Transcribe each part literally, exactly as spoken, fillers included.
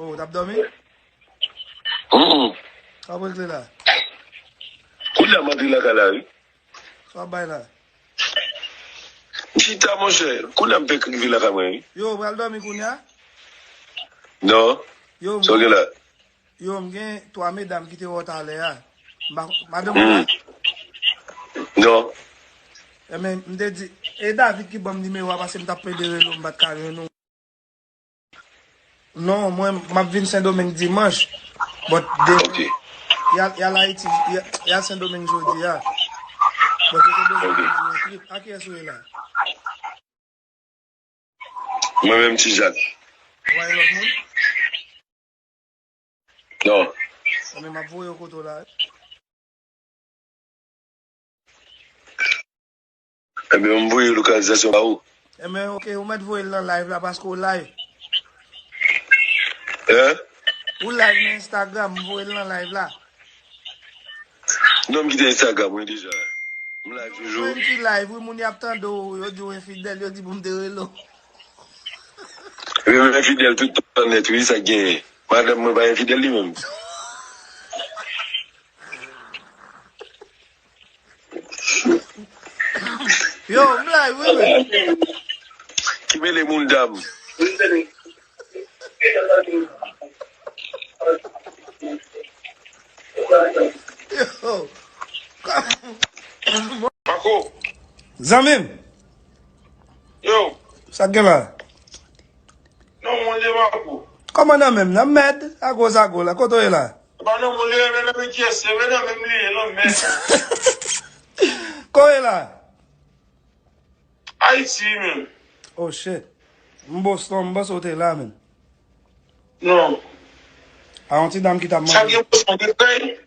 Oh, w t ap dòmi? Mm. Sa w ap regle la? Kounye a m antre lakay la, wi. Sa w ap bay la? M chita, monchè. Kounye a m fèk rive lakay mwen, wi. Yo, w pral dòmi kounye a? Non. Yo, sa w gen la? Yo, m gen twa medam ki te wè w talè a. M pa, madanm ou la? Non. Ebyen, m te di, e David ki ban m nimewo a, paske m t ap pede rele w, m pa t ka jwenn ou. Non, mwen, m ap vin Sendomeng dimanch. But de, y al, y al Ayiti, y al, y al Sendomeng jodi a. But yo te bezwen pou di yon trip. A kiyès ou ye la? Mwen menm, Ti Jak. Ou pa gen lòt moun? Non. Ebyen, m ap voye w kote w la. Ebyen, m voye lokalizasyon ba ou. Ebyen, ok, ou mèt voye l nan live la paske w live. Hein? Ou live nan Instagram, m voye l nan live la. Non, m kite Instagram, wi, deja. M live toujou. Ou menm ki live, wi, moun y ap tande w, yo di w enfidèl, yo di pou m te rele w. Wi, m enfidèl tout tan nèt, wi, sa k genyen. Madanm mwen pa enfidèl li menm. Yo, m live, wi, men. Ki mele moun dam. Yo. Mako. Zanmi m. Yo. Sa k gen la? Non, mwen, Mako. Kòman nan menm nan mèd? Agozago la. Kote w ye la? Ba non, moun li renmen nan men kyès, se vre nan menm li ye, non, men. Kote w ye la? Ayiti, men. Oh, shit. M Boston, m panse w te la, men. Non. A yon ti dam ki t ap mande. Sa gen Boston, gen krèy?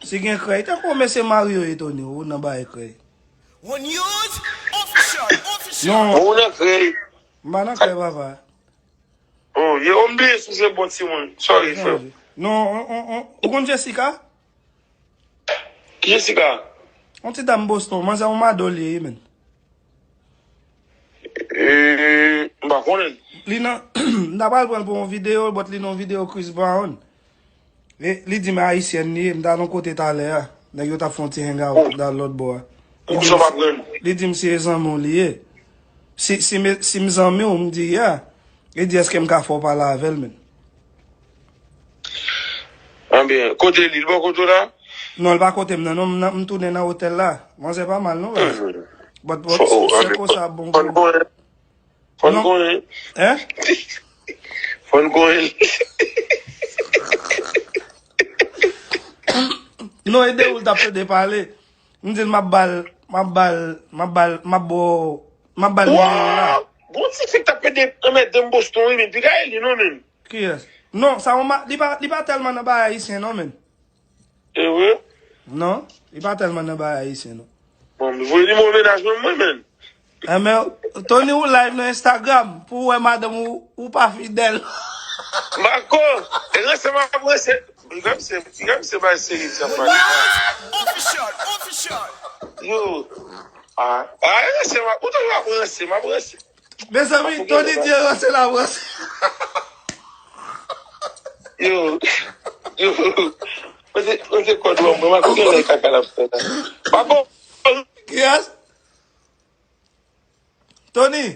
Si gen krèy, tankou mesye Mario e Tony, ou nan bay krèy. One News Official, Official. Non. Ou nan krèy? M pa nan krèy, papa. Oh, yo, m bliye si w se bon timoun. Sorry, frè. Non, on, on, on, ou konn Jessica? Ki Jessica? On ti dam Boston, manzè on madò li ye, men. Eh, m pa konnen. Li nan, m ta pral pran l pou yon videyo, but li nan yon videyo Chris Brown. Li, li di m ayisyèn li ye, m t al yon kote talè a. Nèg yo t ap fè yon ti hangout la lòt bò a. Li di m se, li di m se zanmi w li ye. Si, si, si m zanmi w, m di, yeah. Li di, èske m ka fè w pale avè l, men? Anben, kote li? Li bò kote w la? Non, li pa kote m nan, non, m nan, m tounen nan otèl la. Manzè pa mal, non, baz. But, but, se konsa, bon. Fò n konnen. Fò n konnen. Hein? Fò n konnen. Non, e de ou l t ap pede pale. M di l m ap ba l, m ap ba l, m ap ba l, m ap ba w, m ap ba l nimewo w la. Waw! Bon ti fi k t ap pede anmède m Boston, wi, men piga e li non, men. Kiyès? Non, sa yon ma-, li pa, li pa tèlman nan bagay ayisyen, non, men. E vre? Non, li pa tèlman nan bagay ayisyen, non. Bon, m voye nimewo mennaj mwen, mwen, men. Enben, Tony, ou live nan Instagram pou w wè madanm ou, ou pa fidèl. Mako, e ranse m ap ranse. Piga misye, piga misye bay seri ti afè. Official, Official. Yo. Ah, ah, e ranse m ap, ou toujou ap ranse, m ap ranse. Mezanmi, Tony di e ranse l ap ranse. Yo. Yo. Kote, kote kòd ou an, mwen, Mako, gen lè kaka l ap fè la. Mako. Kiyès? Tony.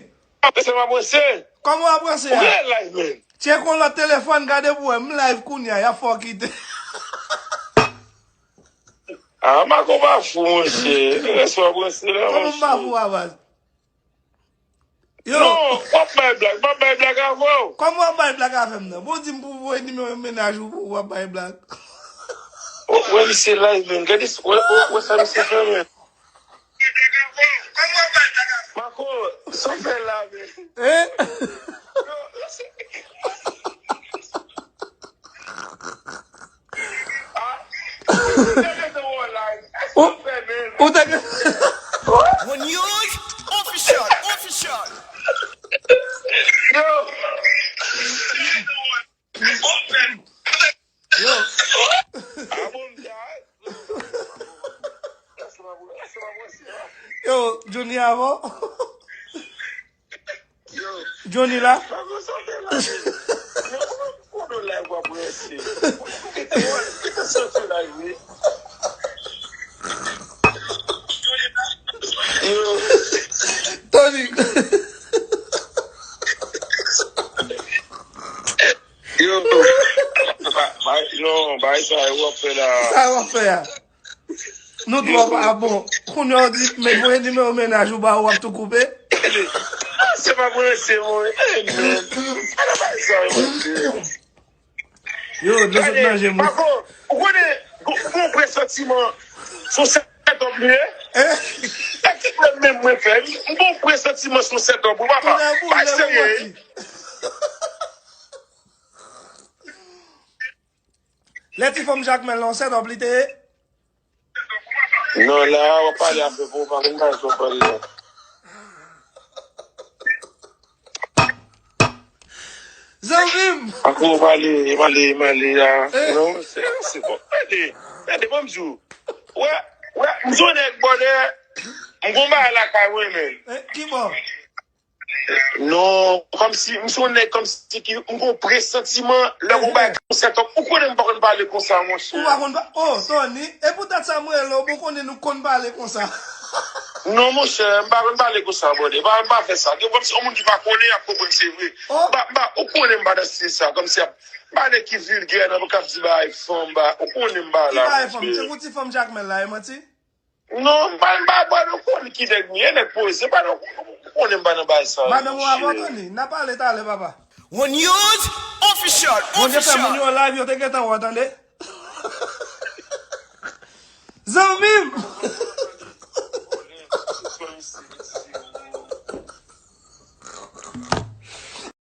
Ap ranse, m ap ranse. Kòman w ap ranse a? Ou gen live, men. Tcheke yon lòt telefòn, gade pou w wè, m live kounye a, y ap fè w kite. Ah, Mako pa fou, monchè. Ranse w ap ranse la, monchè. Kòman m pa fou a, baz? Yo. Non, w ap bay blag, m ap bay blag avè w. Kòman w ap bay blag avè m nan? Bon, di m pou voye nimewo mennaj ou pou w ap bay blag. Ou wè misye live, men. Gade, wè, wè, wè sa misye fè, men. Mako, sa w fè la, men. Eh? Yo, yo, se Ou, ou te gen One News Official, Official. Yo. Yo. Yo, Johnny avan. Johnny la. Yo, ba- ba- non, bay sa yo w ap fè la. Sa w ap fè a? Nou twò pa bon. Kounye a w di, men voye nimewo mennaj ou ba ou, w ap tou koupe. Ah, se pa branche mwen. Eh, men. Ala bay sa yo, mesye. Yo, dlo sot nan je m. Pako, ou konnen, gon gon presantiman, se yon sètòp li ye. Eh? E ki pwoblèm menm mwen fè? M gon presantiman se yon sètòp, wi, papa. Tounen pou pa lè serye. Lè ti fanm Jakmèl lan, se dòb li te ye? Non, la, w ap pale afè pou w pa konn bagay sa w pale la. Zanmi m! Afè w pale, pale, pale la. Eh. Non, se, se bon. Gade, gade, ban m di w. Wè, wè, m se yon nèg bòdè, m gon bagay lakay mwen, men. Eh, ki bò? Non, kòmsi, m se yon nèg kòmsi ki, m gon presantiman, lè gon bagay ki yon sètòp. Ou konnen m pa konn pale konsa, monchè. Ou pa konn pa-, oh, Tony, e poutèt sa m rele w, bon konnen nou konn pale konsa. Non, monchè, m pa konn pale konsa, brother. M pa, m pa fè sa. Gen kòmsi yon moun ki pa konnen, y ap konprann se vre. Oh. M pa, m pa, ou konnen m pa nan stil sa, kòmsi y ap, m pa nèg ki vilgè, nan, pou k ap di bagay fanm, ba, ou konnen m pa la, monchè. Ki bagay fanm? Se pou ti fanm Jakmèl la, e manti? Non, m pa, m pa, m pa nan kòl ki nèg m ye, nèg poze, m pa nan, ou konnen m pa nan bagay sa yo, monchè. Madanm ou avè w, Tony, n a pale talè, papa. One News Official, Bondye fè moun yo live, yo te gentan wè, tande. Zanmi m!